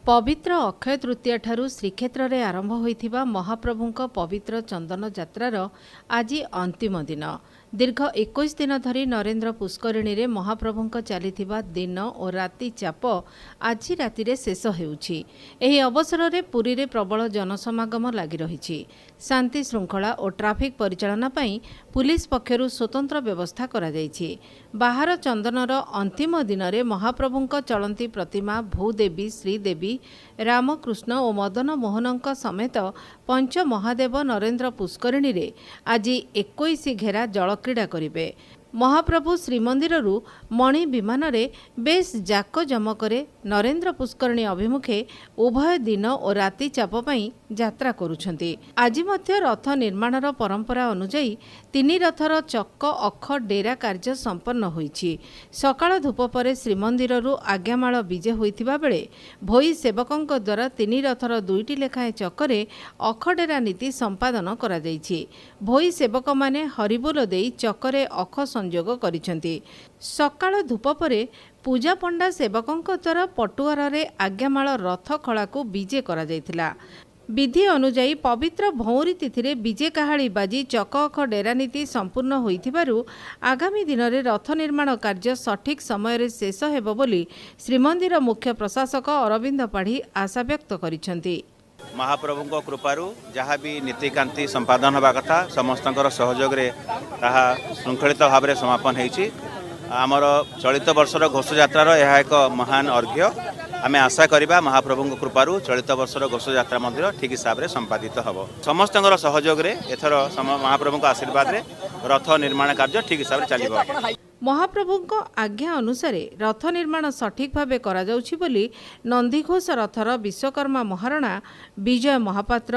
ପବିତ୍ର ଅକ୍ଷୟ ତୃତୀୟାଠାରୁ ଶ୍ରୀକ୍ଷେତ୍ରରେ ଆରମ୍ଭ ହୋଇଥିବା ମହାପ୍ରଭୁଙ୍କ ପବିତ୍ର ଚନ୍ଦନ ଯାତ୍ରାର ଆଜି ଅନ୍ତିମ ଦିନ। ଦୀର୍ଘ 21 ଦିନ ଧରି ନରେନ୍ଦ୍ର ପୁଷ୍କରିଣୀରେ ମହାପ୍ରଭୁଙ୍କ ଚାଲିଥିବା ଦିନ ଓ ରାତି ଚାପ ଆଜି ରାତିରେ ଶେଷ ହେଉଛି। ଏହି ଅବସରରେ ପୁରୀରେ ପ୍ରବଳ ଜନସମାଗମ ଲାଗି ରହିଛି। ଶାନ୍ତି ଶୃଙ୍ଖଳା ଓ ଟ୍ରାଫିକ୍ ପରିଚାଳନା ପାଇଁ ପୁଲିସ ପକ୍ଷରୁ ସ୍ୱତନ୍ତ୍ର ବ୍ୟବସ୍ଥା କରାଯାଇଛି। ବାହାର ଚନ୍ଦନର ଅନ୍ତିମ ଦିନରେ ମହାପ୍ରଭୁଙ୍କ ଚଳନ୍ତି ପ୍ରତିମା ଭୂଦେବୀ, ଶ୍ରୀଦେବୀ, ରାମକୃଷ୍ଣ ଓ ମଦନ ମୋହନଙ୍କ ସମେତ ପଞ୍ଚ ମହାଦେବ ନରେନ୍ଦ୍ର ପୁଷ୍କରିଣୀରେ ଆଜି 21 ଘେରା ଜଳକ୍ରୀଡ଼ା କରିବେ। ମହାପ୍ରଭୁ ଶ୍ରୀମନ୍ଦିରରୁ ମଣି ବିମାନରେ ବେଶ୍ ଜାକଜମକରେ ନରେନ୍ଦ୍ର ପୁଷ୍କରିଣୀ ଅଭିମୁଖେ ଉଭୟ ଦିନ ଓ ରାତି ଚାପ ପାଇଁ ଯାତ୍ରା କରୁଛନ୍ତି। ଆଜି ମଧ୍ୟ ରଥ ନିର୍ମାଣର ପରମ୍ପରା ଅନୁଯାୟୀ ତିନି ରଥର ଚକ, ଅଖ ଡେରା କାର୍ଯ୍ୟ ସମ୍ପନ୍ନ ହୋଇଛି। ସକାଳ ଧୂପ ପରେ ଶ୍ରୀମନ୍ଦିରରୁ ଆଜ୍ଞାମାଳ ବିଜେ ହୋଇଥିବା ବେଳେ ଭୋଇ ସେବକଙ୍କ ଦ୍ୱାରା ତିନି ରଥର ଦୁଇଟି ଲେଖାଏଁ ଚକରେ ଅଖଡେରା ନୀତି ସମ୍ପାଦନ କରାଯାଇଛି। ଭୋଇ ସେବକମାନେ ହରିବୋଲ ଦେଇ ଚକରେ ଅଖ ସଂଯୋଗ କରିଛନ୍ତି। ସକାଳ ଧୂପ ପରେ ପୂଜାପଣ୍ଡା ସେବକଙ୍କ ଦ୍ୱାରା ପଟୁଆରରେ ଆଜ୍ଞାମାଳ ରଥ ଖଳାକୁ ବିଜେ କରାଯାଇଥିଲା। ବିଧି ଅନୁଯାୟୀ ପବିତ୍ର ଭଉଁରୀ ତିଥିରେ ବିଜେ କାହାଳୀ ବାଜି ଚକ ଅଖ ଡେରା ନୀତି ସମ୍ପୂର୍ଣ୍ଣ ହୋଇଥିବାରୁ ଆଗାମୀ ଦିନରେ ରଥ ନିର୍ମାଣ କାର୍ଯ୍ୟ ସଠିକ୍ ସମୟରେ ଶେଷ ହେବ ବୋଲି ଶ୍ରୀମନ୍ଦିର ମୁଖ୍ୟ ପ୍ରଶାସକ ଅରବିନ୍ଦ ପାଢ଼ୀ ଆଶାବ୍ୟକ୍ତ କରିଛନ୍ତି। ମହାପ୍ରଭୁଙ୍କ କୃପାରୁ ଯାହା ବି ନୀତିକାନ୍ତି ସମ୍ପାଦନ ହେବା କଥା, ସମସ୍ତଙ୍କର ସହଯୋଗରେ ତାହା ଶୃଙ୍ଖଳିତ ଭାବରେ ସମାପନ ହେଇଛି। ଆମର ଚଳିତ ବର୍ଷର ଘୋଷଯାତ୍ରାର ଏହା ଏକ ମହାନ ଅର୍ଘ୍ୟ। ଆମେ ଆଶା କରିବା, ମହାପ୍ରଭୁଙ୍କ କୃପାରୁ ଚଳିତ ବର୍ଷର ଘୋଷଯାତ୍ରା ମଧ୍ୟ ଠିକ୍ ହିସାବରେ ସମ୍ପାଦିତ ହେବ। ସମସ୍ତଙ୍କର ସହଯୋଗରେ ଏଥର ମହାପ୍ରଭୁଙ୍କ ଆଶୀର୍ବାଦରେ ରଥ ନିର୍ମାଣ କାର୍ଯ୍ୟ ଠିକ୍ ହିସାବରେ ଚାଲିବ। ମହାପ୍ରଭୁଙ୍କ ଆଜ୍ଞା ଅନୁସାରେ ରଥ ନିର୍ମାଣ ସଠିକ୍ ଭାବେ କରାଯାଉଛି ବୋଲି ନନ୍ଦିଘୋଷ ରଥର ବିଶ୍ୱକର୍ମା ମହାରଣା ବିଜୟ ମହାପାତ୍ର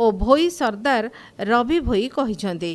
ଓ ଭୋଇ ସର୍ଦ୍ଦାର ରବି ଭୋଇ କହିଛନ୍ତି।